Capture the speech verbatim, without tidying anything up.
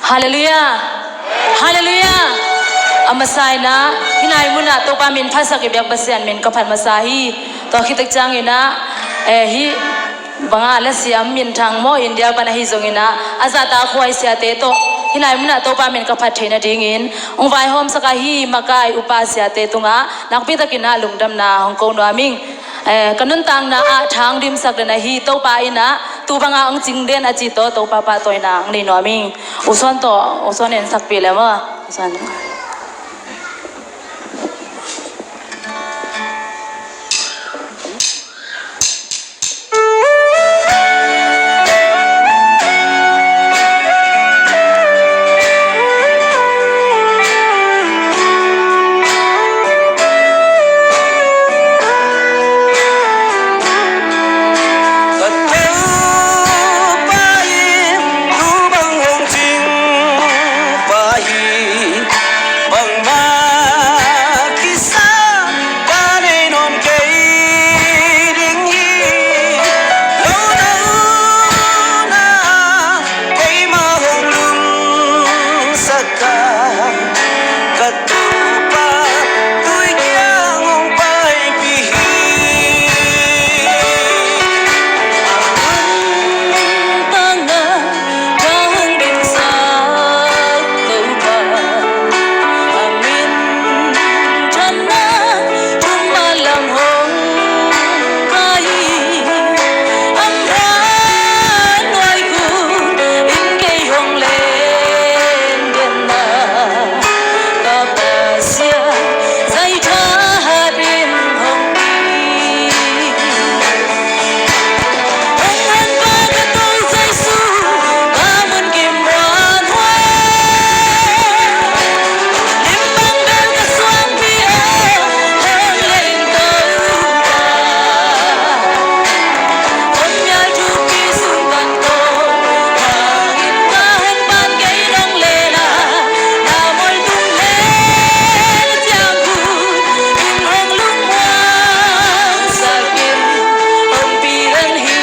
Halleluiah. Halleluiah. A masa in ah, hih lai munah Topa min phatsak i biak Pasian min ka phat masa hi. Tua khit tak ciangin ah, eh, hih bangah lasiam minthang maw, India pan ahi zongin ah, a zahtak huai siate tawh hih lai munah Topa min ka phat theih nadingin hong vaihawmsak a, hih makai upa siate tungah nakpi takin ah lungdamna hong ko nuam ing. Eh, ka nuntakna ah thang dimsak den ahi Topa in ah, tu bangah hong cing den a ci tawh Topa pahtawina hong nei nuam ing. U Suan tawh, U Suan en sakpih le maw. U Suan. Ka Topa in tu bang hong cing pa hi, bangmah kisam pa nei nawn kei ding hi. Lo lo na keimah hong lungsak a, ka Topa tui kiang hong paipih hi. Hong tangah ka hong dimsak Topa, a minthanna thum a lam hong kai hi. Amran nuai kung in kei hong len den a, ka Pasian zai thahat in hong pi. Hong Honpa ka Topa Jesu, ka mun kim muanhuai. Limpang bel ka suangpi a, hong leng Topa. Hong mial thupi sung kan tawh, hong in ka hong pan kei nong len a, na mual tung le ciang kut in hong lungmuang sak in hong pi den hi.